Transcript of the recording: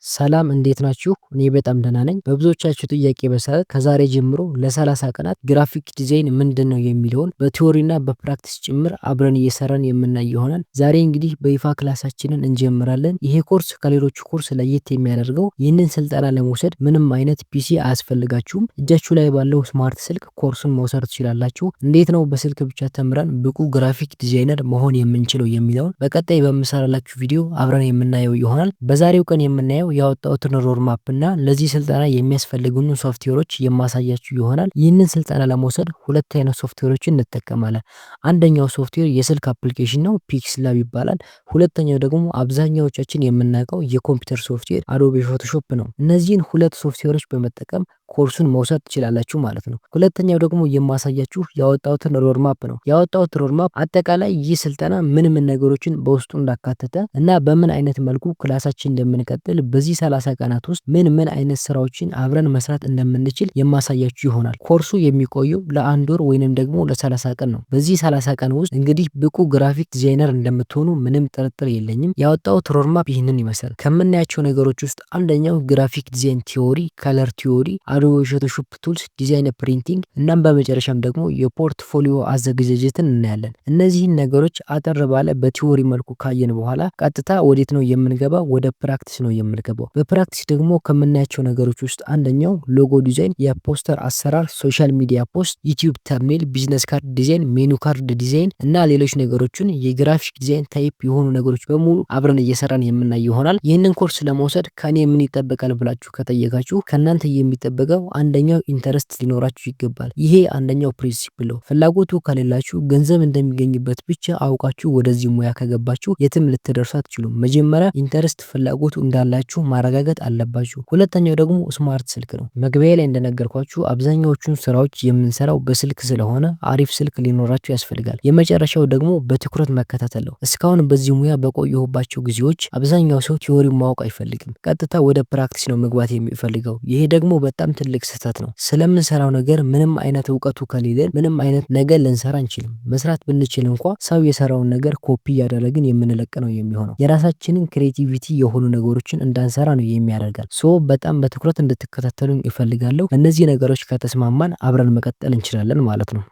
ሰላም፣ እንዴት ናችሁ? እኔ በጣም ደህና ነኝ። በብዙዎቻችሁ ጥያቄ መሰረት ከዛሬ ጀምሮ ለ30 ቀናት graphic design ምንድን ነው የሚለውን በ theory ና በ practice ጭምር አብረን እየሰራን የምናይ ይሆናል። ዛሬ እንግዲህ በይፋ ክላሳችንን እንጀምራለን። ይሄ ኮርስ ከሌሎቹ ኮርስ ለየት የሚያደርገው ይህንን ስልጠና ለመውሰድ ምንም አይነት PC አያስፈልጋችሁም። እጃችሁ ላይ ባለው smart ስልክ ኮርሱን መውሰድ ትችላላችሁ። እንዴት ነው በስልክ ብቻ ተምረን ብቁ graphic designer መሆን የምንችለው የሚለውን በቀጣይ በምሰራላችሁ ቪዲዮ አብረን የምናየው ይሆናል። በዛሬው ቀን የምናየው ያወጣሁትን roadmap እና ለዚህ ስልጠና የሚያስፈልጉን ሶፍትዌሮች የማሳያችሁ ይሆናል። ይህንን ስልጠና ለመውሰድ ሁለት አይነት ሶፍትዌሮችን እንጠቀማለን። አንደኛው ሶፍትዌር የስልክ application ነው፣ PixelLab ይባላል። ሁለተኛው ደግሞ አብዛኛዎቻችን የምናውቀው የኮምፒውተር software Adobe Photoshop ነው። እነዚህን ሁለት ሶፍትዌሮች በመጠቀም ኮርሱን መውሰድ ትችላላችሁ ማለት ነው። ሁለተኛው ደግሞ የማሳያችሁ ያወጣሁትን roadmap ነው። ያወጣሁት roadmap አጠቃላይ ይህ ስልጠና ምን ምን ነገሮችን በውስጡ እንዳካተተ እና በምን አይነት መልኩ ክላሳችን እንደምንቀጥል፣ በዚህ 30 ቀናት ውስጥ ምን ምን አይነት ስራዎችን አብረን መስራት እንደምንችል የማሳያችሁ ይሆናል። ኮርሱ የሚቆየው ለአንድ ወር ወይንም ደግሞ ለ30 ቀን ነው። በዚህ 30 ቀን ውስጥ እንግዲህ ብቁ graphic designer እንደምትሆኑ ምንም ጥርጥር የለኝም። ያወጣሁት roadmap ይህንን ይመስላል። ከምናያቸው ነገሮች ውስጥ አንደኛው graphic design theory፣ color theory፣ Adobe Photoshop tools፣ design printing፣ እናም በመጨረሻም ደግሞ የ portfolio አዘገጃጀትን እናያለን። እነዚህን ነገሮች አጠር ባለ በ theory መልኩ ካየን በኋላ ቀጥታ ወዴት ነው የምንገባው? ወደ practice ነው የምንገባው። በ practice ደግሞ ከምናያቸው ነገሮች ውስጥ አንደኛው logo design፣ የፖስተር አሰራር፣ social media post፣ YouTube thumbnail፣ business card design፣ menu card design እና ሌሎች ነገሮችን፣ የ graphic design type የሆኑ ነገሮች በሙሉ አብረን እየሰራን የምናይ ይሆናል። ይህንን ኮርስ ለመውሰድ ከኔ ምን ይጠበቃል ብላችሁ ከጠየቃችሁ፣ ከእናንተ የሚጠበቀው አንደኛው interest ሊኖራችሁ ይገባል። ይሄ አንደኛው principle ነው። ፍላጎቱ ከሌላችሁ፣ ገንዘብ እንደሚገኝበት ብቻ አውቃችሁ ወደዚህ ሙያ ከገባችሁ የትም ልትደርሱ አትችሉም። መጀመሪያ interest፣ ፍላጎቱ እንዳላችሁ ማረጋገጥ አለባችሁ። ሁለተኛው ደግሞ smart ስልክ ነው። መግቢያ ላይ እንደነገርኳችሁ አብዛኛዎቹን ስራዎች የምንሰራው በስልክ ስለሆነ አሪፍ ስልክ ሊኖራችሁ ያስፈልጋል። የመጨረሻው ደግሞ በትኩረት መከታተል ነው። እስካሁን በዚህ ሙያ በቆየሁባቸው ጊዜዎች አብዛኛው ሰው theory ማወቅ አይፈልግም። ቀጥታ ወደ practice ነው መግባት የሚፈልገው። ይሄ ደግሞ በጣም ትልቅ ስህተት ነው። ስለምንሰራው ነገር ምንም አይነት እውቀቱ ከሌለን ምንም አይነት ነገር ልንሰራ አንችልም። መስራት ብንችል እንኳ ሰው የሰራውን ነገር ኮፒ እያደረግን የምንለቅ ነው የሚሆነው። የራሳችንን creativity የሆኑ ነገሮችን እንዳንሰራ ነው የሚያደርገን። So በጣም በትኩረት እንድትከታተሉኝ እፈልጋለሁ። እነዚህ ነገሮች ከተስማማን አብረን መቀጠል እንችላለን ማለት ነው።